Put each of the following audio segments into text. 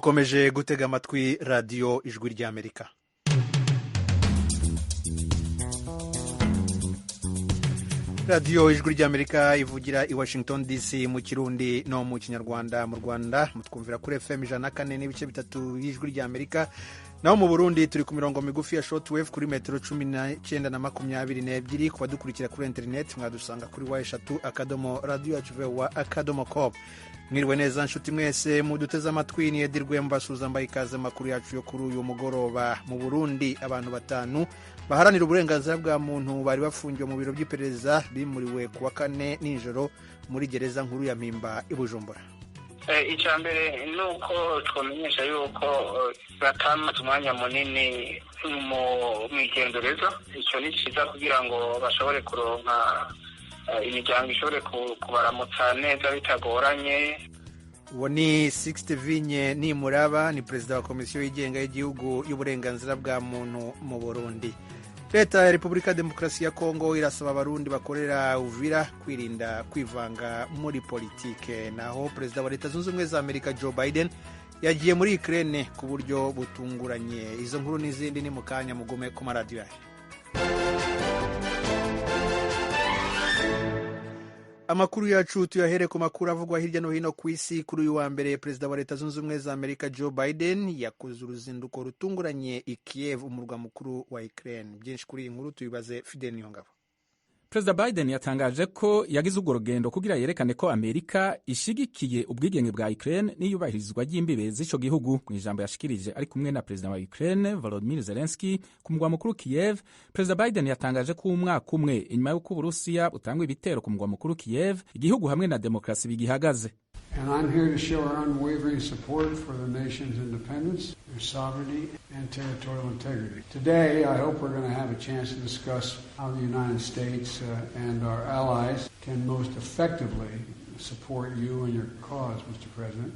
Mukomeje gutega amatwi Radiyo Ijwi ry'Amerika. Radiyo Ijwi ry'Amerika ivugira i Washington DC mu Kirundi no mu Kinyarwanda. Mu Rwanda mutwumvira kuri FM 104.3 y'Ijwi ry'Amerika, naho mu Burundi turi ku mirongo migufi ya shortwave kuri metero 19 na 22. Ku badukurikira kuri interineti mwadusanga kuri www.radioyacuvoa.com. Mwiriwe neza nshuti mwese muduteze amatwi, ni Edi Rwemba mbaye ikaze amakuru yacu yo kuri uyu mugoroba. Mu Burundi abantu batanu baharanira uburenganzira bwa muntu bari bafungiwe mu biro by'iperereza bimuriwe ku wa kane nijoro muri gereza nkuru ya Mpimba i Bujumbura. Icya mbere ni uko twamenyesha yuko batamaze umwanya munini mu igendereza. Icyo ni cyiza kugira ngo bashobore kuronka imiryango ishobore kubaramutsa neza bitagoranye. Uwo ni Sixte Vinye Nimuraba, ni perezida wa komisiyo yigenga y'igihugu y'uburenganzira bwa muntu mu Burundi. Leta ya Repubulika Demokarasi ya Kongo irasaba Abarundi bakorera Uvira kwirinda kwivanga muri politike. Naho perezida wa Leta Zunze Ubumwe za Amerika Joe Biden yagiye muri Ukraine ku buryo butunguranye. Izo nkuru n'izindi ni mu kanya, mugume ku maradiyo yayo. Amakuru yacu tuyahere ku makuru avugwa hirya no hino ku isi. Kuri uyu wa mbere, perezida wa Leta Zunze Ubumwe za Amerika Joe Biden yakoze uruzinduko rutunguranye i Kiev, umurwa mukuru wa Ukraine. Byinshi kuri iyi nkuru tubibaze Fidel Niyongabo. Perezida Biden yatangaje ko yagize urwo rugendo kugira yerekane ko Amerika ishigikiye ubwigenge bwa Ukraine n'iyubahirizwa ry'imbibe z'ico gihugu. Mu ijambo yashikirije ari kumwe na perezida wa Ukraine Volodymyr Zelensky ku mugwa mukuru Kiev, Perezida Biden yatangaje ko umwaka umwe inyuma y'uko Uburusiya butangwa ibitero ku mugwa mukuru Kiev, igihugu hamwe na demokrasi bigihagaze. And I'm here to show our unwavering support for the nation's independence, their sovereignty, and territorial integrity. Today, I hope we're going to have a chance to discuss how the United States and our allies can most effectively support you and your cause, Mr. President.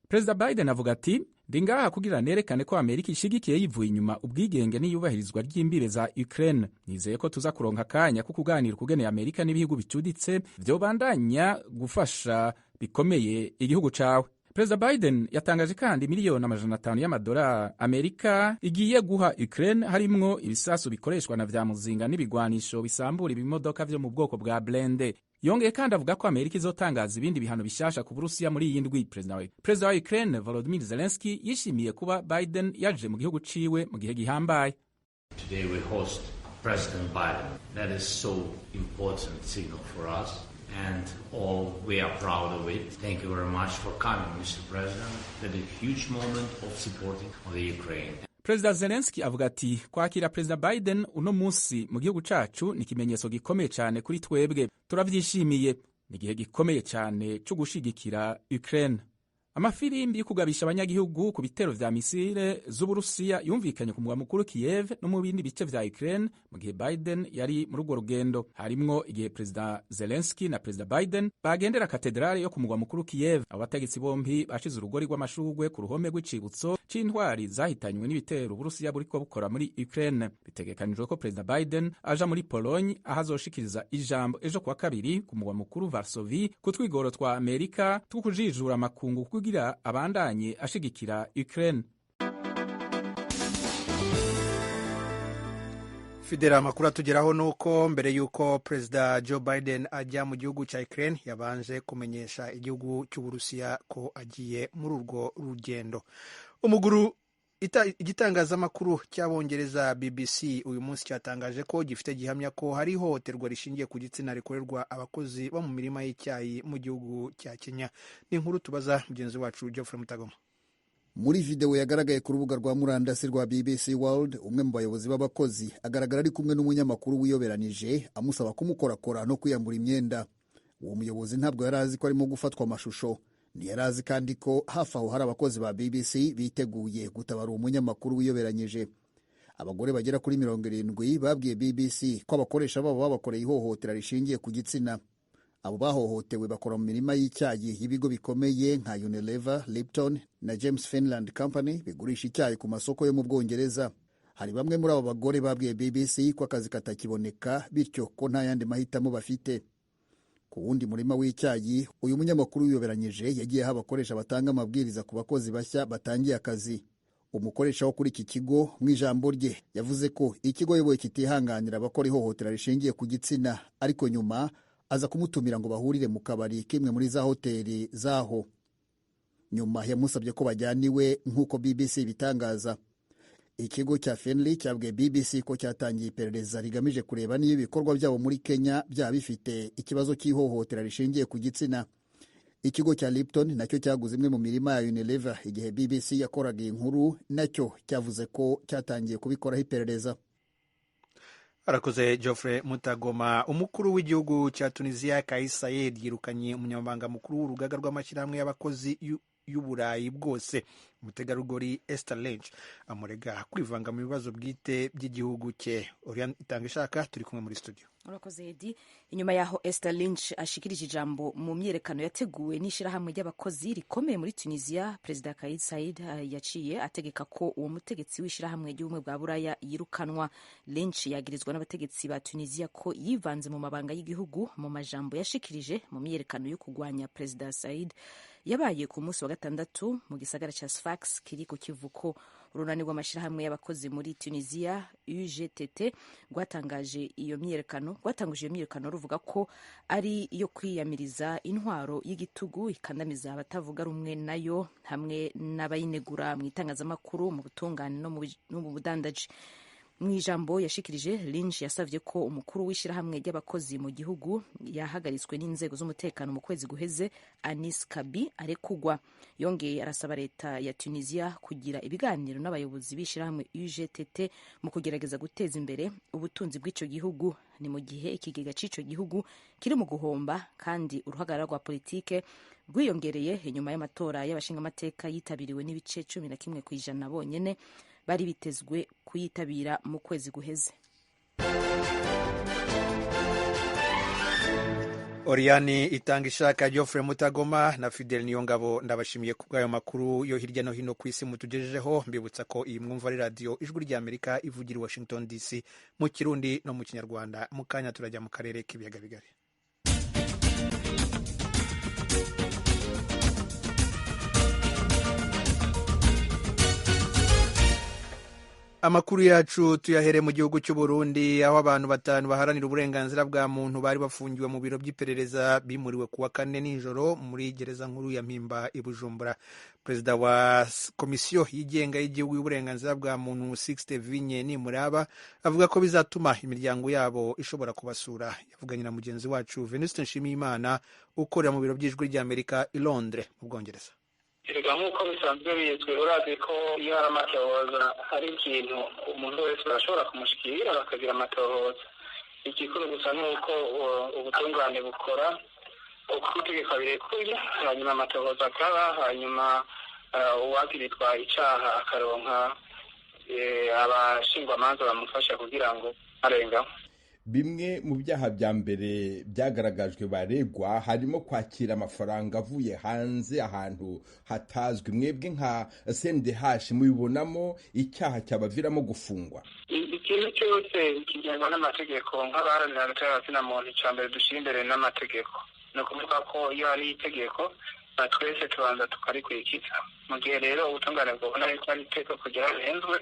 Perezida Biden avuga ati: "Ndi ngaha kugira nerekane ko Amerika ishigikiye yivuye inyuma ubwigenge n'iyubahirizwa ry'imbibe za Ukraine. Nizeye ko tuza kuronka akanya ko kuganira ukugene Amerika n'ibihugu bicuditse vyobandanya gufasha bikomeye igihugu cawe." Perezida Biden yatangaje kandi miliyoni 500 y'amadolari Amerika igiye guha Ukraine, harimwo ibisasu bikoreshwa na vya muzinga n'ibigwanisho bisambura ibimodoka vyo mu bwoko bwa blende. Yongeye kandi avuga ko Amerika izotangaza ibindi bihano bishasha ku Burusiya muri iyi ndwi. Perezida wa Ukraine Volodymyr Zelensky yishimiye kuba Biden yaje mu gihugu ciwe mu gihe gihambaye. Today we host President Biden. That is so important signal for us and all we are proud of it. Thank you very much for coming, Mr. President. That is a huge moment of supporting of the Ukraine. Perezida Zelensky avuga ati: "Kwakira Perezida Biden uno munsi mu gihugu cacu ni ikimenyetso gikomeye cyane kuri twebwe, turavyishimiye. Ni igihe gikomeye cyane co gushigikira Ukraine." Amafirimbi yo kugabisha abanyagihugu ku bitero vya misile z'Uburusiya yumvikanye ku mugwa mukuru Kiev no mu bindi bice vya Ukraine mu gihe Biden yari muri urwo rugendo, harimwo igihe Perezida Zelensky na Perezida Biden bagendera katedrale yo ku mugwa mukuru Kiev. Abo bategetsi bombi bashize urugori rw'amashurwe ku ruhome rw'icibutso c'intwari zahitanywe n'ibitero Uburusiya buriko bukora muri Ukraine. Bitegekanijwe ko Perezida Biden aja muri Pologne, aho azoshikiriza ijambo ejo kuwa kabiri ku mugwa mukuru Varsovie ku twigoro twa Amerika two kujijura amakungu kugira abandanye ashigikira Ukraine. Fidela, amakuru atugeraho ni uko mbere y'uko perezida Joe Biden ajya mu gihugu cya Ukraine yabanje kumenyesha igihugu cy'Uburusiya ko agiye muri urwo rugendo. Umuguru igitangazamakuru cy'Abongereza BBC uyu munsi cyatangaje ko gifite gihamya ko hari ihohoterwa rishingiye ku gitsina rikorerwa abakozi bo mu mirima y'icyayi mu gihugu cya Kenya. Ni inkuru tubaza mugenzi wacu Geoffrey Mutagoma. Muri videwo yagaragaye ku rubuga rwa murandasi rwa BBC World, umwe mu bayobozi b'abakozi agaragara ari kumwe n'umunyamakuru wiyoberanije, amusaba kumukorakora no kwiyambura imyenda. Uwo muyobozi ntabwo yari azi ko arimo gufatwa amashusho. Ntiyari azi kandi ko hafi aho hari abakozi ba BBC biteguye gutabara uwo munyamakuru wiyoberanyije. Abagore bagera kuri 70 babwiye BBC ko abakoresha babo babakoreye ihohotera rishingiye ku gitsina. Abo bahohotewe bakora mu mirima y'icyayi y'ibigo bikomeye nka Unilever, Lipton na James Finland Company bigurisha icyayi ku masoko yo mu Bwongereza. Hari bamwe muri abo bagore babwiye BBC ko akazi katakiboneka, bityo ko nta yandi mahitamo bafite. Ku wundi murima w'icyayi, uyu munyamakuru wiyoberanyije yagiye aho abakoresha batanga amabwiriza ku bakozi bashya batangiye akazi. Umukoresha wo kuri iki kigo mu ijambo rye yavuze ko ikigo ayoboye kitihanganira abakora ihohotera rishingiye ku gitsina, ariko nyuma aza kumutumira ngo bahurire mu kabari k'imwe muri za hoteli zaho. Nyuma yamusabye ko bajyana iwe, nk'uko BBC ibitangaza. Ikigo cya Fenley cyabwiye BBC ko cyatangiye iperereza rigamije kureba niba ibikorwa byabo muri Kenya byaba bifite ikibazo cy'ihohotera rishingiye ku gitsina. Ikigo cya Lipton nacyo cyaguze imwe mu mirima ya Unilever igihe BBC yakoraga iyi nkuru, nacyo cyavuze ko cyatangiye kubikoraho iperereza. Arakoze Geoffrey Mutagoma. Umukuru w'igihugu cya Tunisia Kais Saied yirukanye umunyamabanga mukuru w'urugaga rw'amashyirahamwe y'abakozi y'Uburayi bwose, umutegarugori Esther Lynch, amurega kwivanga mu bibazo bwite by'igihugu cye. Oriane Itanga Ishaka turi kumwe muri studio. Urakoze Edi. Inyuma yaho Esther Lynch ashikirije ijambo mu myerekano yateguwe n'ishirahamwe ry'abakozi rikomeye muri Tunisia, Perezida Kais Saied yaciye ategeka ko uwo mutegetsi w'ishirahamwe ry'ubumwe bwa Buraya yirukanwa. Lynch yagirizwa n'abategetsi ba Tunisia ko yivanze mu mabanga y'igihugu mu majambo yashikirije mu myerekano yo kugwanya Perezida Saied yabaye ku munsi wa gatandatu mu gisagara ca Sfax kiri ku kivuko. Urunani rw'amashirahamwe y'abakozi muri Tunisia UGTT rwatangaje iyo myiyerekano rwatanguje iyo myiyerekano ruvuga ko ari iyo kwiyamiriza intwaro y'igitugu ikandamiza abatavuga rumwe nayo hamwe n'abayinegura mu itangazamakuru, mu butungane no mu budandaji. Mu ijambo yashikirije, Lynch yasavye ko umukuru w'ishirahamwe ry'abakozi mu gihugu yahagaritswe n'inzego z'umutekano mu kwezi guheze, Anis Kabi, arekugwa. Yongeye arasaba leta ya Tunisia kugira ibiganiro n'abayobozi b'ishirahamwe UGTT mu kugerageza guteza imbere ubutunzi bw'ico gihugu. Ni mu gihe ikigega c'ico gihugu kiri mu guhomba kandi uruhagarara rwa politike rwiyongereye inyuma y'amatora y'abashingamateka yitabiriwe n'ibice 11% bonyene bari bitezwe kuyitabira mu kwezi guheze. Oriane Itanga Ishaka, Geoffrey Mutagoma na Fidel Niyongabo, ndabashimiye ku bw'ayo makuru yo hirya no hino ku isi mutugejejeho. Mbibutsa ko iyi mwumva ari radiyo Ijwi ry'Amerika ivugira i Washington DC mu Kirundi no mu Kinyarwanda. Mu kanya turajya mu karere k'ibiyaga bigari. Amakuru yacu tuyahere mu gihugu cy'u Burundi, aho abantu batanu baharanira uburenganzira bwa muntu bari bafungiwe mu biro by'iperereza bimuriwe kuwa kane nijoro muri gereza nkuru ya Mpimba i Bujumbura. Perezida wa komisiyo yigenga y'igihugu y'uburenganzira bwa muntu Sixte Vinye Nimuraba avuga ko bizatuma imiryango yabo ishobora kubasura. Yavuganye na mugenzi wacu Venuste Nshimiyimana ukorera mu biro by'Ijwi ry'Amerika i Londres mu Bwongereza. Erega nk'uko bisanzwe bizwi, urazi ko iyo hari amatohoza hari ikintu umuntu wese arashobora kumushikira bakagira amatohoza. Igikuru gusa ni uko ubutungane bukora uko amategeko abirekuye, hanyuma amatohoza akaba, hanyuma uwagiritwa icaha akaronka abashingwamanza bamufasha kugira ngo arengaho. Bimwe mu byaha bya mbere byagaragajwe baregwa harimo kwakira amafaranga avuye hanze ahantu hatazwi. Mwebwe nka CNDH mubibonamo icyaha cyabaviramo gufungwa? Ikintu cyose kigengwa n'amategeko. Nk'abaharanira agaciro muntu, icya mbere dushyira imbere n'amategeko. Ni ukuvuga ko iyo hari itegeko twese tubanza tukarikurikiza. Mu gihe rero ubutungane bwabona yuko ari itegeko kugira rihenzwe,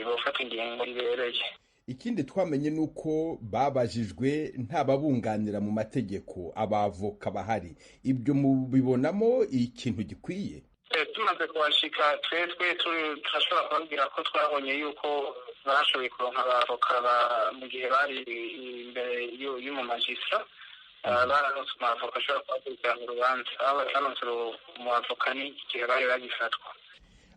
bufata ingingo ribereye. Ikindi twamenye ni uko babajijwe nta babunganira mu mategeko, abavoka bahari. Ibyo mubibonamo ikintu gikwiye? Tumaze kuhashika twetwe turashobora kubabwira ko twabonye yuko bashoboye kuronka abavoka mu gihe bari imbere y'umumajisitara. Bararonse umwavoka ashobora kubakurikirana urubanza, aho bataronse umwavoka ni igihe bari bagifatwa.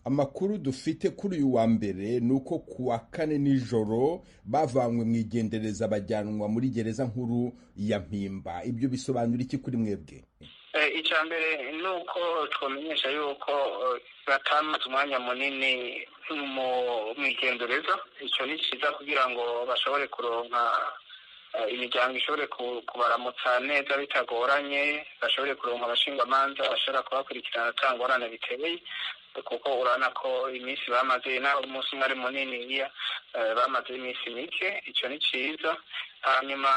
Amakuru dufite kuri uyu wa mbere ni uko ku wa kane nijoro bavanywe mu igendereza bajyanwa muri gereza nkuru ya Mpimba. Ibyo bisobanura iki kuri mwebwe? Icya mbere ni uko twamenyesha yuko batamaze umwanya munini mu igendereza. Icyo ni cyiza kugira ngo bashobore kuronka imiryango ishobore kubaramutsa neza bitagoranye, bashobore kuronka abashingwamanza bashobora kubakurikirana ata ngorane biteye, kuko urabona ko iminsi bamaze naho umunsi umwe ari munini, iya bamaze iminsi mike. Icyo ni cyiza. Hanyuma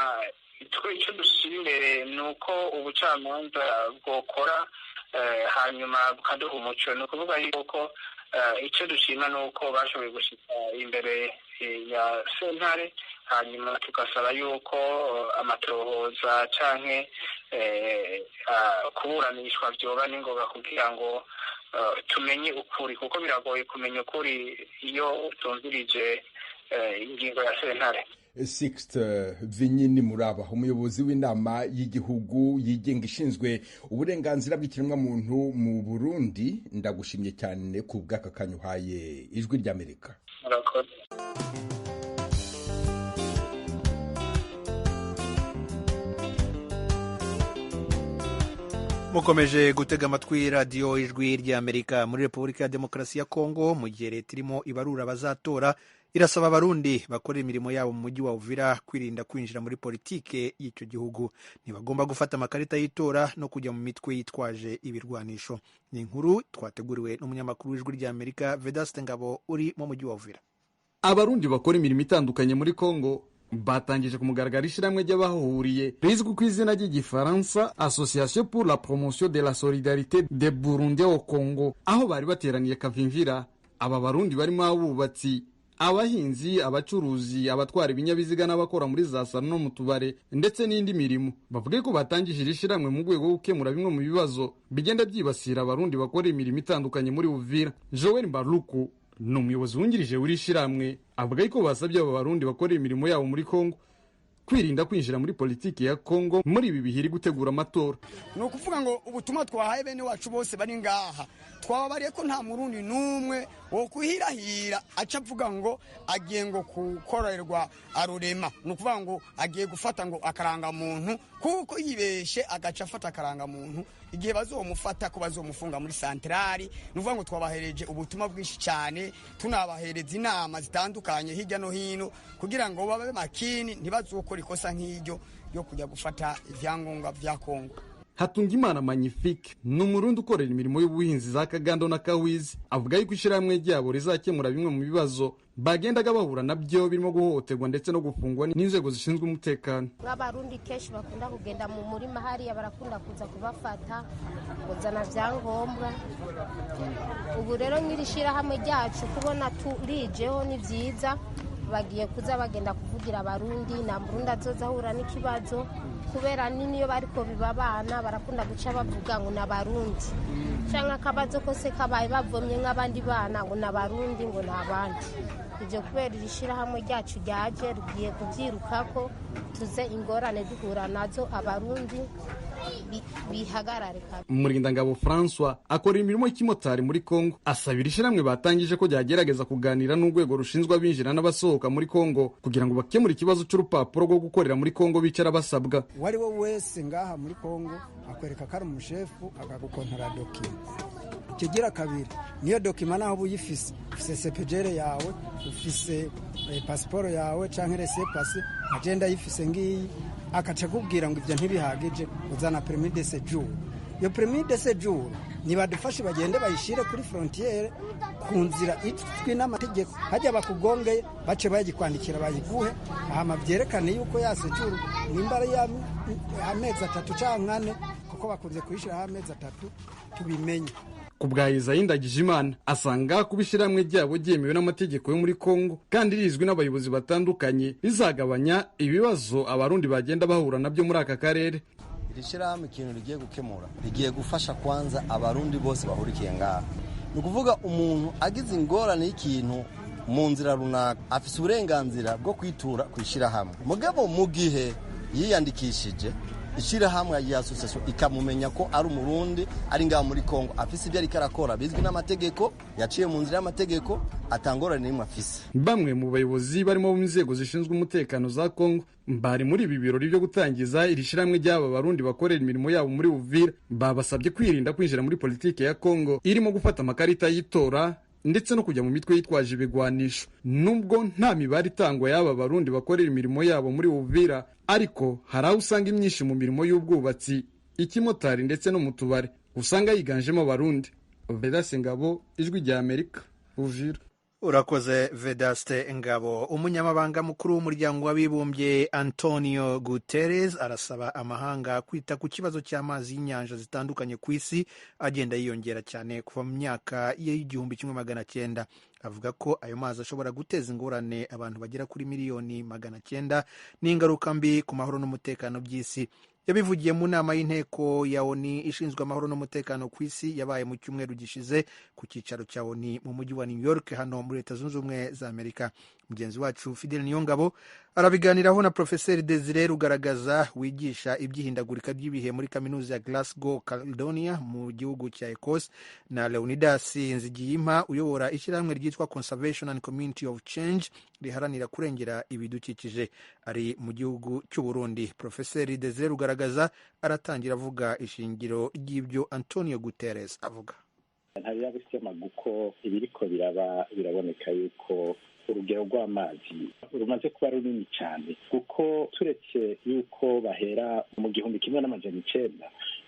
Twe icyo dushyira imbere ni uko ubucamanza bwokora, hanyuma bukaduha umuco. Ni ukuvuga yuko icyo dushima ni uko bashoboye gushyira imbere ya sentare, hanyuma tugasaba yuko amatohoza canke kuburanishwa vyoba n'ingoga kugira ngo tumenye ukuri, kuko biragoye kumenya ukuri iyo utumvirije ingingo ya sentare. Sixte Vinyini Muraba, umuyobozi w'inama y'igihugu yigenga ishinzwe uburenganzira bw'ikiremwamuntu mu Burundi, ndagushimye cyane ku bw'aka kanya uhaye Ijwi ry'Amerika. Murakoze. Mukomeje gutega amatwi radiyo Ijwi ry'Amerika. Muri Repubulika ya Demokarasi ya Kongo, mu gihe leta irimo ibarura abazatora, irasaba Abarundi bakora imirimo yabo mu mujyi wa Uvira kwirinda kwinjira muri politike y'icyo gihugu. Ntibagomba gufata amakarita y'itora no kujya mu mitwe yitwaje ibirwanisho. Ni inkuru twateguriwe n'umunyamakuru w'Ijwi ry'Amerika Vedaste Ngabo uri mu mujyi wa Uvira. Abarundi bakora imirimo itandukanye muri Kongo batangije ku mugaragaro ishyirahamwe ry'abahuriye rizwi ku izina ry'Igifaransa Association pour la promotion de la solidarité des Burundais au Congo, aho bari bateraniye Kavimvira. Aba Barundi barimo abubatsi, abahinzi, abacuruzi, abatwara ibinyabiziga n'abakora muri za salo no mu tubare ndetse n'indi mirimo, bavuga ko batangije iri shyirahamwe mu rwego rwo gukemura bimwe mu bibazo bigenda byibasira Abarundi bakora imirimo itandukanye muri Uvira. Joel Mbaruku ni umuyobozi wungirije w'iri shyirahamwe, avuga ko basabye aba Barundi bakora imirimo yabo muri Kongo kwirinda kwinjira muri politiki ya Kongo muri ibi bihe iri gutegura amatora. Ni ukuvuga ngo ubutumwa twahaye bene wacu bose bari ngaha, twababariye ko nta Murundi n'umwe wo kuhirahira aca avuga ngo agiye ngo gukorerwa arurema. Ni ukuvuga ngo agiye gufata ngo akarangamuntu, kuko yibeshe agaca afata akarangamuntu, igihe bazomufata ko bazomufunga muri santrali. Ni ukuvuga ngo twabahereje ubutumwa bwinshi cyane, tunabahereza inama zitandukanye hirya no hino kugira ngo babe makini, ntibazokore ikosa nk'iryo ryo kujya gufata ibyangombwa bya Kongo. Hatungimana Magnifique ni Umurundi ukorera imirimo y'ubuhinzi za Kagando na Kawizi, avuga yuko ishyirahamwe ryabo rizakemura bimwe mu bibazo bagendaga bahura nabyo birimo guhohoterwa ndetse no gufungwa n'inzego zishinzwe umutekano. Nk'Abarundi kenshi bakunda kugenda mu murima hariya, barakunda kuza kubafata kuzana byangombwa. Ubu rero nyiri shyirahamwe ryacu kubona turijeho ni byiza, bagiye kuza bagenda kuvugira Abarundi, nta Murundi azoza ahura n'ikibazo, kubera niyo bariko bibabana barakunda guca bavuga ngo n'Abarundi, canke akabazo kose kabaye bavomye nk'abandi bana ngo n'Abarundi, ngo n'abandi. Ibyo kubera iri shyirahamwe ryacu ryaje rigiye kubyirukako, tuze ingorane duhura nazo Abarundi bihagarare. Murindangabo François akora imirimo y'ikimotari muri Kongo, asabira ishyirahamwe batangije ko ryagerageza kuganira n'urwego rushinzwe abinjira n'abasohoka muri Kongo kugira ngo bakemure ikibazo cy'urupapuro rwo gukorera muri Kongo bicara basabwa. Uwo ari we wese ngaha muri Kongo akwereka ko ari umushefu akagukontora dokima. Ikigira kabiri, niyo dokima naho uba uyifise, ufise sepejere yawe, ufise pasiporo yawe canke rese pase, agenda yifise ngiyi, akaca akubwira ngo ibyo ntibihagije, uzana permis de séjour. Iyo permis de séjour nibadufashe bagende bayishire kuri frontiere ku nzira izwi n'amategeko, hajya bakugongeye bace bayikwandikira bayiguhe, hama byerekane yuko ya séjour nimba ari amezi 3 canke 4, kuko bakunze kuyishiraho amezi 3, tubimenye. Ku bwa Isaie Ndagijimana, asanga kuba ishyirahamwe ryabo ryemewe n'amategeko yo muri Kongo kandi rizwi n'abayobozi batandukanye rizagabanya ibibazo Abarundi bagenda bahura nabyo muri aka karere. Iri shyirahamwe ikintu rigiye gukemura, rigiye gufasha kwanza Abarundi bose bahurikiye ngaha. Ni ukuvuga umuntu agize ingorane y'ikintu mu nzira runaka afise uburenganzira bwo kwitura ku ishyirahamwe, mugabo mu gihe yiyandikishije ishyirahamwe ya association ikamumenya ko ari Umurundi ari ngaha muri Kongo, afise ibyo ariko arakora bizwi n'amategeko, yaciye mu nzira y'amategeko, atangorane n'imwe afise. Bamwe mu bayobozi barimo mu nzego zishinzwe umutekano za Kongo bari muri ibi birori byo gutangiza iri shyirahamwe ry'aba Barundi bakorera imirimo yabo muri Uvira, babasabye kwirinda kwinjira muri politike ya Kongo irimo gufata amakarita y'itora ndetse no kujya mu mitwe yitwaje ibigwanisho. Nubwo nta mibare itangwa y'aba Barundi bakorera imirimo yabo muri Uvira, ariko hari aho usanga imyinshi mu mirimo y'ubwubatsi, ikimotari ndetse no mu tubare usanga yiganjemo Abarundi. Vedaste Ngabo, Ijwi rya Amerika, Uvira. Urakoze Vedaste Ngabo. Umunyamabanga mukuru w'umuryango w'abibumbye Antonio Guterres arasaba amahanga kwita ku kibazo cy'amazi y'inyanja zitandukanye ku isi agenda yiyongera cyane kuva mu myaka y'1900. Avuga ko ayo mazi ashobora guteza ingorane abantu bagera kuri miliyoni 900 n'ingaruka mbi ku mahoro n'umutekano by'isi. Yabivugiye mu nama y'inteko ya ONU ishinzwe amahoro n'umutekano ku isi yabaye mu cyumweru gishize ku cyicaro cya ONU mu mujyi wa New York hano muri Leta Zunze Ubumwe za Amerika. Mugenzi wacu Fidel Niyongabo arabiganiraho na Profeseri Desire Rugaragaza wigisha iby'ihindagurika ry'ibihe muri kaminuza ya Glasgow Caledonia mu gihugu cya Ecosse, na Leonidas Nzigiyimpa uyobora ishyirahamwe ryitwa Conservation and Community of Change riharanira kurengera ibidukikije, ari mu gihugu cy'u Burundi. Profeseri Desire Rugaragaza aratangira avuga ishingiro ry'ibyo Antonio Guterres avuga. Ntabira gusema guko ibiriko biraba biraboneka yuko urugero rw'amazi rumaze kuba runini cyane, kuko turetse yuko bahera mu 1900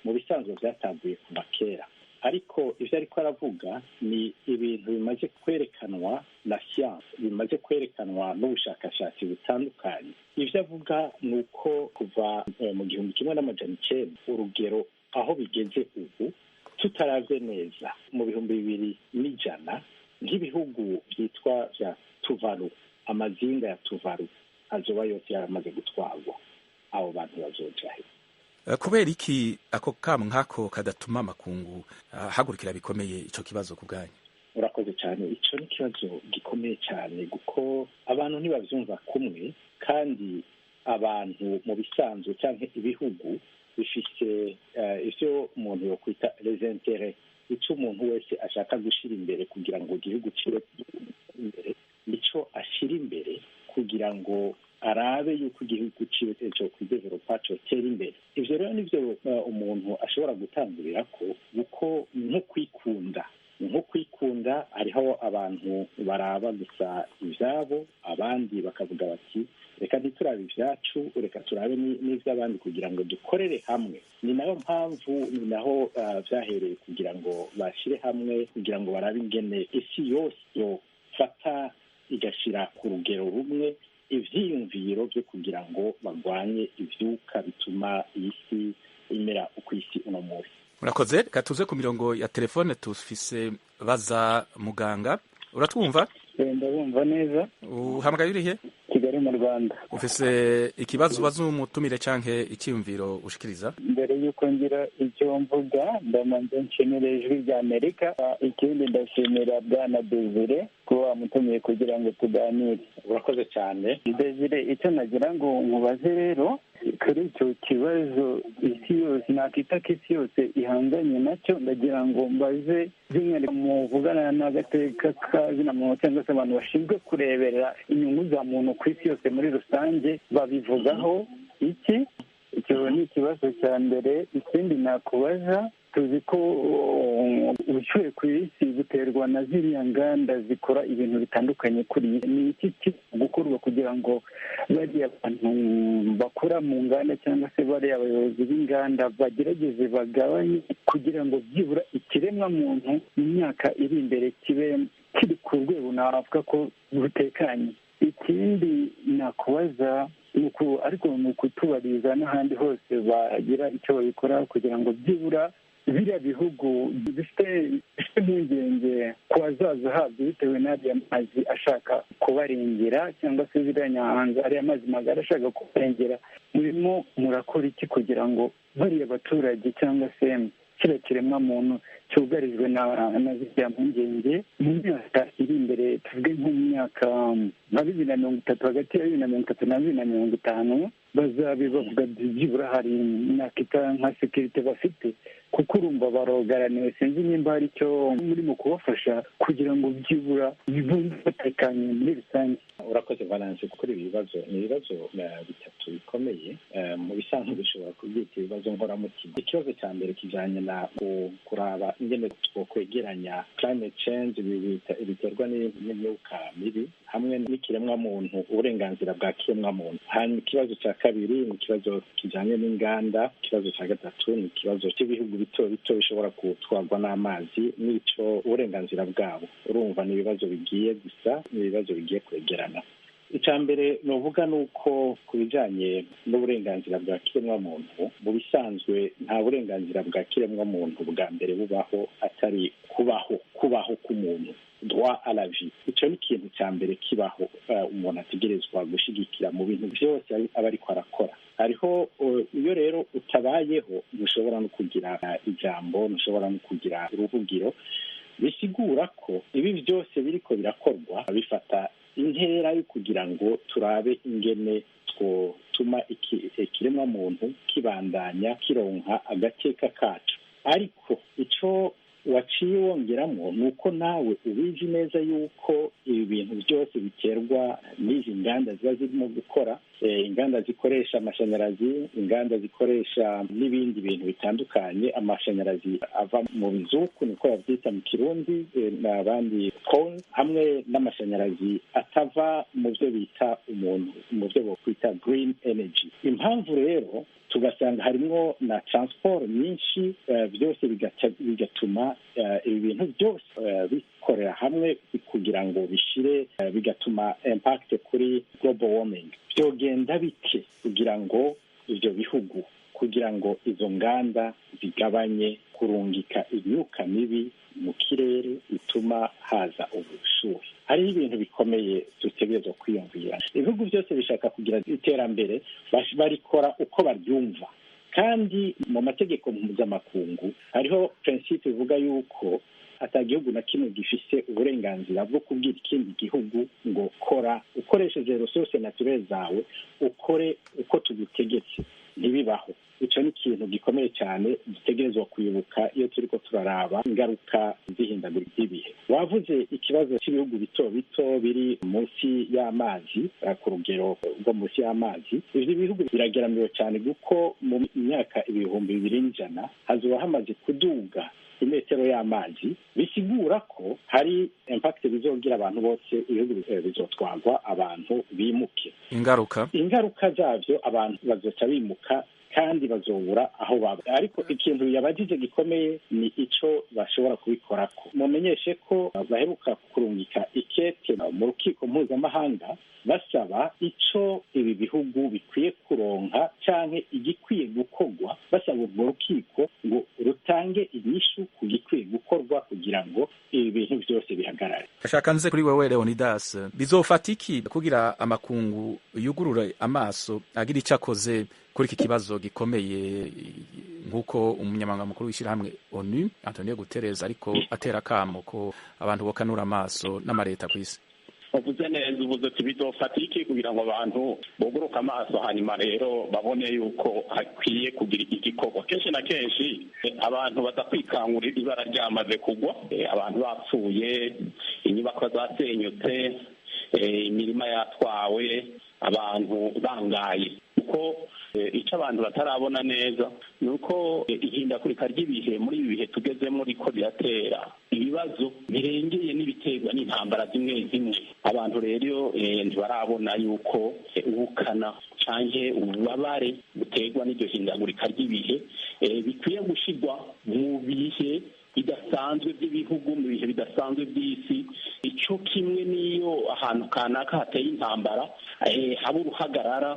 mu bisanzwe byatanguye kuva kera, ariko ivyo ariko aravuga ni ibintu bimaze kwerekanwa na siyansi, bimaze kwerekanwa n'ubushakashatsi butandukanye. Ivyo avuga ni uko kuva mu 1900 urugero aho bigeze ubu tutaravye neza mu 2100 nk'ibihugu byitwa vya Tuvalu, amazinga ya Tuvalu azoba yose yaramaze gutwarwa, abo bantu bazoja he? Kubera iki ako kamo nk'ako kadatuma amakungu ahagurukira bikomeye ico kibazo ku bwanyu? Urakoze cyane. Ico ni ikibazo gikomeye cyane kuko abantu ntibavyumva kumwe, kandi abantu mu bisanzwe canke ibihugu bifise ivyo umuntu yokwita les intérêts, ico umuntu wese ashaka gushira imbere kugira ngo igihugu ciwe imbere, nico ashira imbere kugira ngo arabe yuko igihugu ciwe co kwidevelopa cotera imbere. Ivyo rero nivyo umuntu ashobora gutangurira ko, kuko nko kwikunda hariho abantu baraba gusa ivyabo, abandi bakavuga bati reka ntiturabe ivyacu, reka turabe n'ivy'abandi kugira ngo dukorere hamwe. Ni nayo mpamvu, ni naho vyahereye kugira ngo bashire hamwe, kugira ngo barabe ingene isi yose yofata igashira ku rugero rumwe ivyiyumviro vyo kugira ngo bagwanye ivyuka bituma isi imera uko isi uno munsi. Murakoze. Reka tuze ku mirongo ya telefone, tufise Baza Muganga. Uratwumva? Ndabumva neza. Uhamagaye urihe? Kigali mu Rwanda. Ufise ikibazo ubaza umutumire canke icyiyumviro ushikiriza? Mbere yuko ngira icyo mvuga, ndamanza nshimire Ijwi rya Amerika, ikindi ndashimira Bwana Desire kuba wamutumiye kugira ngo tuganire. Urakoze cyane Desire. Icyo nagira ngo nkubaze rero kuri icyo kibazo isi yose, nakita ko isi yose ihanganye nacyo, ndagira ngo mbaze by'umwihariko muvugana n'agateka kazina muntu cyangwa se abantu bashinzwe kureberera inyungu za muntu ku isi yose muri rusange, babivugaho iki? Icyo ni ikibazo cya mbere. Ikindi nakubaza, tuzi ko ubushyuhe ku isi buterwa na ziriya nganda zikora ibintu bitandukanye kuri iyi. Ni iki kiri gukorwa kugira ngo bariya bantu bakora mu nganda cyangwa se bariya abayobozi b'inganda bagerageze bagabanye, kugira ngo byibura ikiremwa muntu mu myaka iri imbere kibe kiri ku rwego navuga ko butekanye? Ikindi nakubaza, ariko ni ukutubariza n'ahandi hose bagira icyo babikora kugira ngo byibura biriya bihugu bifite impungenge ku hazaza habyo bitewe n'ariya mazi ashaka kubarengera, cyangwa se ziriya nyanza ariya mazi magari ashaka kubarengera, murimo murakora iki kugira ngo bariya baturage cyangwa se kiriya kiremwa muntu cyugarijwe na ziriya mpungenge mu myaka iri imbere, tuvuge nko mu myaka nka 2030, hagati ya 2030 na 2050, bazabe bavuga byibura hari nakita nka sekirite bafite, kuko urumva barogaraniwe. Sinzi nimba hari icyo murimo kubafasha kugira ngo byibura bumve batekanye muri rusange. Urakoze Valence kuri ibi bibazo. Ni ibibazo bitatu bikomeye, mu bisanzwe bishobora kubyita ibibazo nkoramutima. Ikibazo cya mbere kijanye na kuraba ingene Twokwegeranya climate change, biterwa n'imyuka mibi, hamwe n'ikiremwa muntu, uburenganzira bwa kiremwa muntu. Hanyuma ikibazo cya kabiri ni ikibazo kijanye n'inganda. Ikibazo cya gatatu ni ikibazo cy'ibihugu bito bito bishobora gutwarwa n'amazi, n'ico uburenganzira bwabo. Urumva ni ibibazo bigiye gusa, ni ibibazo bigiye kwegerana. Icya mbere nuvuga ni uko ku bijanye n'uburenganzira bwa kiremwamuntu, mu bisanzwe nta burenganzira bwa kiremwamuntu bwa mbere bubaho atari kubaho k'umuntu, droit à la vie. Ico ni ikintu cya mbere kibaho, umuntu ategerezwa gushigikira mu bintu byose aba ariko arakora. Hariho iyo rero utabayeho, ntushobora no kugira ijambo, ntushobora no kugira uruvugiro. Bisigura ko ibi byose biriko birakorwa bifata intera yo kugira ngo turabe ingene twotuma ikiremwa muntu kibandanya kironka agateka kacu. Ariko ico waciye wongeramo ni uko nawe ubizi neza yuko ibi bintu byose biterwa n'izi nganda ziba zirimo gukora, inganda zikoresha amashanyarazi, inganda zikoresha n'ibindi bintu bitandukanye, amashanyarazi ava mu bizuku niko babyita mu Kirundi, n'abandi coal, hamwe n'amashanyarazi atava mu byo bita umuntu, mu byo bokwita green energy. Impamvu rero tugasanga harimwo na transport nyinshi, byose bigatuma ibi bintu byose bikorera hamwe kugira ngo bishire, bigatuma impact kuri global warming. Byogenda bike kugira ngo ivyo bihugu, kugira ngo izo nganda zigabanye kurungika imyuka mibi mu kirere ituma haza ubushuhe? Hariho ibintu bikomeye dutegerezwa kwiyumvira. Ibihugu byose bishaka kugira iterambere, barikora uko baryumva, kandi mu mategeko mpuzamakungu hariho principe ivuga yuko ata gihugu na kimwe gifise uburenganzira bwo kubwira ikindi gihugu ngo kora ukoresheje ressources naturelles zawe, ukore uko tugutegetse. Ntibibaho. Ico ni ikintu gikomeye cyane dutegerezwa kwibuka iyo turiko turaraba ingaruka z'ihindagurika ry'ibihe. Wavuze ikibazo cy'ibihugu bito bito biri munsi y'amazi, ku rugero rwo munsi y'amazi. Ivyo bihugu birageramiwe cyane, kuko mu myaka 2100 hazoba hamaze kuduga imetero y'amazi. Bisigura ko hari impact bizogira, abantu bose, ibihugu bizotwarwa, abantu bimuke. Ingaruka Ingaruka zavyo, abantu bazoca bimuka kandi bazobura aho baba. Ariko ikintu yabajije gikomeye ni ico bashobora kubikorako. Mumenyeshe ko baheruka kurungika ikete mu rukiko mpuzamahanga basaba ico ibi bihugu bikwiye kuronka canke igikwiye gukorwa, basaba urwo rukiko ngo rutange inyishu ku gikwiye gukorwa kugira ngo ibi bintu byose bihagarare. Ashaka nze kuri wewe Leonidas, bizofata iki kugira amakungu yugurure amaso, agira icyo akoze kuri iki kibazo gikomeye, nk'uko umunyamabanga mukuru w'ishyirahamwe ONU Antonio Guterres ariko atera akamo ko abantu bokanura amaso n'amareta ku isi? Uvuze neza, uvuze ati bizofata iki kugira ngo abantu bugurure amaso, hanyuma rero babone yuko hakwiye kugira igikorwa. Kenshi na kenshi abantu baza kwikangura ibara ryamaze kugwa, abantu bapfuye, inyubako zasenyutse, imirima yatwawe, abantu bangaye. Kuko icyo abantu batarabona neza ni uko ihindagurika ry'ibihe muri ibi bihe tugezemo riko riratera ibibazo birengeye n'ibiterwa n'intambara zimwe zimwe. Abantu rero ntibarabona yuko ubukana canke ububabare buterwa n'iryo hindagurika ry'ibihe bikwiye gushirwa mu bihe bidasanzwe by'ibihugu, mu bihe bidasanzwe by'isi, icyo kimwe n'iyo ahantu kanaka hateye intambara, haba uruhagarara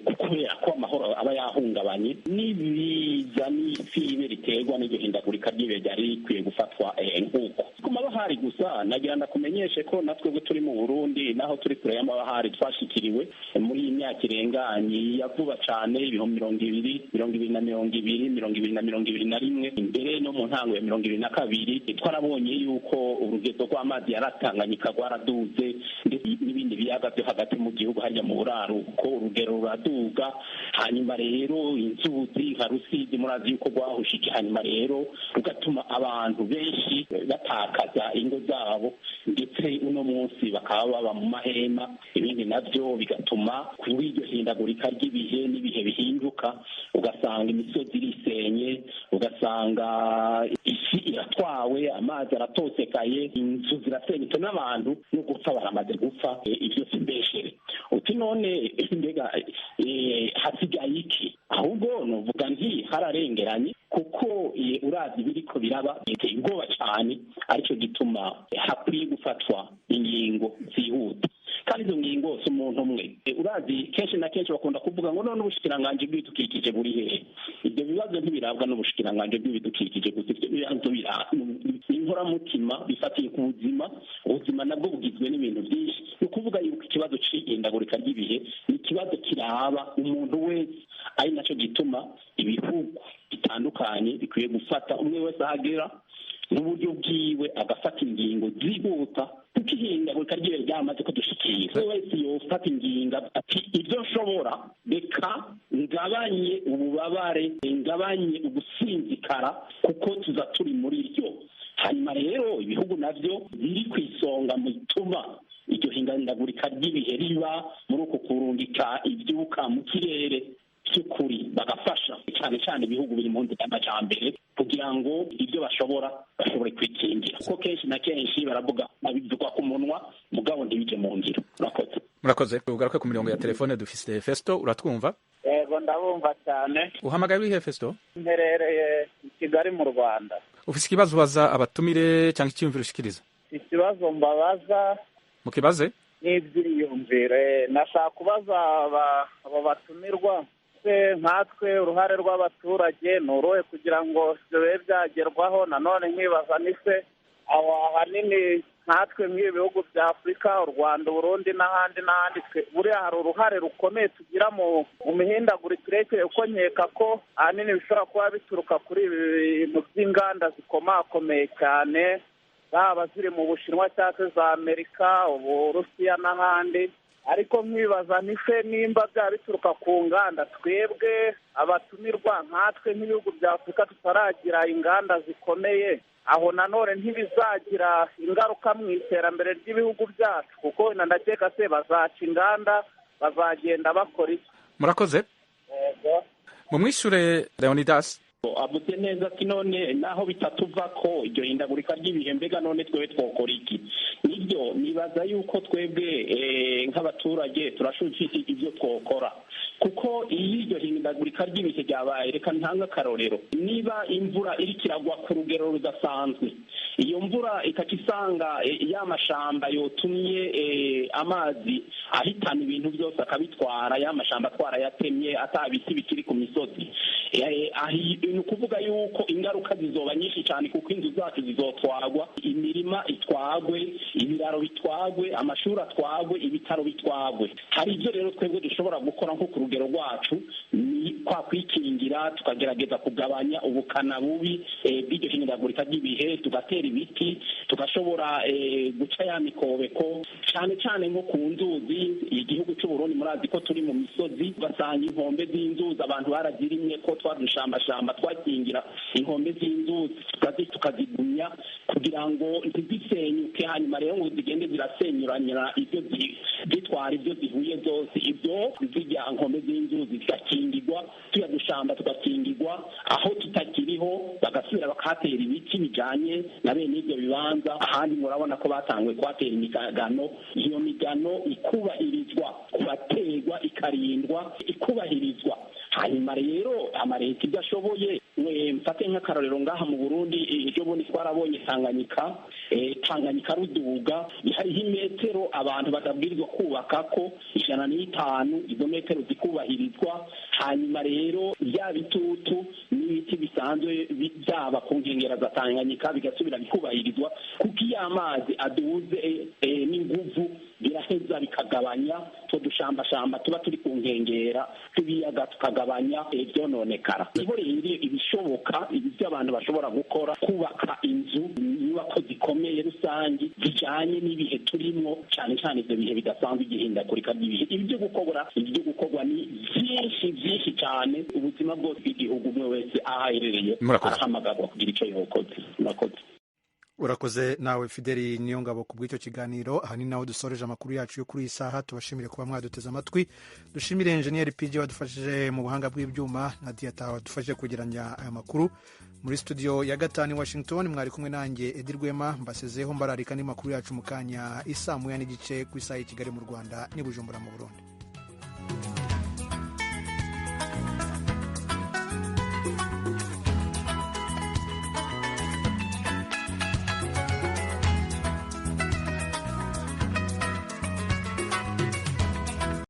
kubera ko amahoro aba yahungabanye. N'ibiza n'isibe riterwa n'iryo hindagurika ry'ibihe ryari rikwiye gufatwa nk'uko ku mabahari. Gusa nagira ndakumenyeshe ko natwe turi mu Burundi, naho turi kure y'amabahari, twashikiriwe muri iyi myaka irenganye ya vuba cane, 2020, 2020, 2021, imbere no mu ntango ya 2022, twarabonye yuko urugezo rw'amazi yaratanganyika rwaraduze, ndetse n'ibindi biyaga byo hagati mu gihugu hariya mu buraro ko urugero ruraduga. Hanyuma rero inzuzi nka Rusizi, murazi yuko rwahushije, hanyuma rero rugatuma abantu benshi batakaza ingo zabo, ndetse uno munsi bakaba baba mu mahema. Ibindi navyo bigatuma kuri iryo hindagurika ry'ibihe n'ibihe bihinduka, ugasanga imisozi irisenye, ugasanga isi Isi iratwawe, amazi aratosekaye, inzu zirasenyutse n'abantu no gupfa baramaze gupfa. Ibyo si mbeshere. Uti none mbega hasigaye iki? Ahubwo novuga nti hararengeranye, kuko uravye ibiriko biraba biteye ubwoba cane, arico gituma hakwiye gufatwa ingingo zihuta. Kandi izo ngingo si umuntu umwe. Urazi kenshi na kenshi bakunda kuvuga ngo none ubushikiranganji bw'ibidukikije buri hehe? Ibyo bibazo ntibirabwa n'ubushikiranganji bw'ibidukikije gusa, ibyo bibazo inkoramutima bifatiye ku buzima. Ubuzima nabwo bugizwe n'ibintu byinshi. Ni ukuvuga yuko ikibazo c'ihindagurika ry'ibihe ni ikibazo kiraba umuntu wese, ari naco gituma ibihugu bitandukanye bikwiye gufata umwe wese ahagera n'uburyo bwiwe agafata ingingo zihuta, kuko ihindagurika ry'ibihe ryamaze kudushikira. Umwe wese yofata ingingo ati ibyo nshobora, reka ngabanye ububabare, ngabanye ugusinzikara, kuko tuza turi muri ryo. Hanyuma rero ibihugu navyo biri ku isonga mu bituma iryo hindagurika ry'ibihe riba muri uku kurungika ivyuka mu kirere by'ukuri, bagafasha cyane cyane ibihugu biri mu nzira y'amajambere kugira ngo ibyo bashobora bashobore kwikingira, kuko kenshi na kenshi baravuga babivuga ku munwa mugabo ntibije mu ngiro. Murakoze. Murakoze. Ugaruke ku mirongo ya telefone, dufise Festo, uratwumva? Yego, ndabumva cyane. Uhamagaye urihe, Festo? Mperereye i Kigali mu Rwanda. Ufise ikibazo ubaza abatumire cyangwa icyiyumviro ushikiriza? Ikibazo mbabaza. Mukibaze. N'ibyiyumvire nashaka kubaza aba batumirwa, nkatwe uruhare rw'abaturage ni uruhe kugira ngo ibyo bibe byagerwaho? Nanone nkibaza nise aho ahanini nkatwe nk'ibi bihugu bya Afurika, u Rwanda, Burundi n'ahandi n'ahandi, buriya hari uruhare rukomeye tugira mu mihindagurikire, kuko nkeka ko ahanini bishobora kuba bituruka kuri ibi bintu by'inganda zikomakomeye cyane, zaba ziri mu Bushinwa cyangwa se za Amerika, Uburusiya n'ahandi. Ariko nkibaza nise nimba byaba bituruka ku nganda, twebwe abatumirwa nkatwe nk'ibihugu bya Afurika tutaragira inganda zikomeye, aho nanone ntibizagira ingaruka mu iterambere ry'ibihugu byacu? Kuko wenda ndakeka se bazaca inganda, bazagenda bakora iki? Murakoze. Mumwishure Leonidas. Avuze neza ati none naho bitatuva ko iryo hindagurika ry'ibihe, mbega none twebwe twokora iki? Nibyo, nibaza yuko twebwe nk'abaturage turashufite ibyo twokora, kuko iyo iryo hindagurika ry'ibihe ryabaye, reka ntanga akarorero, niba imvura iriko iragwa ku rugero rudasanzwe, iyo mvura ikaca isanga ya mashamba yotumye amazi ahitana ibintu byose akabitwara, ya mashamba twarayatemye ata biti bikiri ku misozi, ni ukuvuga yuko ingaruka zizoba nyinshi cyane, kuko inzu zacu zizotwagwa, imirima itwagwe, ibiraro bitwagwe, amashuri atwagwe, ibitaro bitwagwe. Hari ibyo rero twebwe dushobora gukora nko ku rugero rwacu, ni kwa kwikingira, tukagerageza kugabanya ubukana bubi bw'iryo hindagurika ry'ibihe, tugatera ibiti, tugashobora guca ya mikobeko cyane cyane nko ku nzuzi. Igihugu cy'u Burundi murazi ko turi mu misozi, ugasanga inkombe z'inzuzi abantu barazirimye ko twadushambashamba, twakingira inkombe z'inzuzi tukazigumya kugira ngo ntizisenyuke, hanyuma rero ngo zigende zirasenyuranyura ibyo zitwara ibyo zihuye zose, ibyo zijya nkombe z'inzuzi zigakingirwa, tuya dushamba tugakingirwa, aho tutakiriho bagasubira bakahatera ibiti bijanye na bene ibyo bibanza. Ahandi murabona ko batanguye kuhatera imigano, iyo migano ikubahirizwa, kubaterwa ikarindwa, ikubahirizwa. Hanyuma rero amareta ibyo ashoboye, mfate nk'akarorero ngaha mu Burundi, ejo bundi twarabonye Tanganyika, Tanganyika ruduga, hariho imetero abantu badabwirizwa kubaka ko 105, izo metero zikubahirizwa. Hanyuma rero bya bitutu n'ibiti bisanzwe byaba ku nkengera za Tanganyika bigasubira bikubahirizwa, kuko iyo amazi aduze n'inguvu biraheza bikagabanya two dushambashamba tuba turi ku nkengera tubiyaga, tukagabanya ibyononekara. Niho rero ibishoboka, ibyo abantu bashobora gukora, kubaka inzu, inyubako zikomeye rusange zijanye n'ibihe turimo, cyane cyane ibyo bihe bidasanzwe, igihindagurika ry'ibihe. Ibyo gukora, ibyo gukorwa ni byinshi byinshi cyane. Ubuzima bwose bw'igihugu, umwe wese aho aherereye arahamagarwa kugira icyo yokoze. Murakoze. Urakoze nawe Fideli Niyongabo ku bw'icyo kiganiro. Aha ni naho dusoreje amakuru yacu yo kuri iyi saha. Tubashimire kuba mwaduteze amatwi, dushimire enjeniyeri PJ wadufashije mu buhanga bw'ibyuma na Diyata wadufashije kugeranya aya makuru. Muri studio ya 5 i Washington mwari kumwe nanjye Edi Rwema, mbasezeho mbararika n'amakuru yacu mu kanya isaa 1:30 ku isaha y'i Kigali mu Rwanda n'i Bujumbura mu Burundi.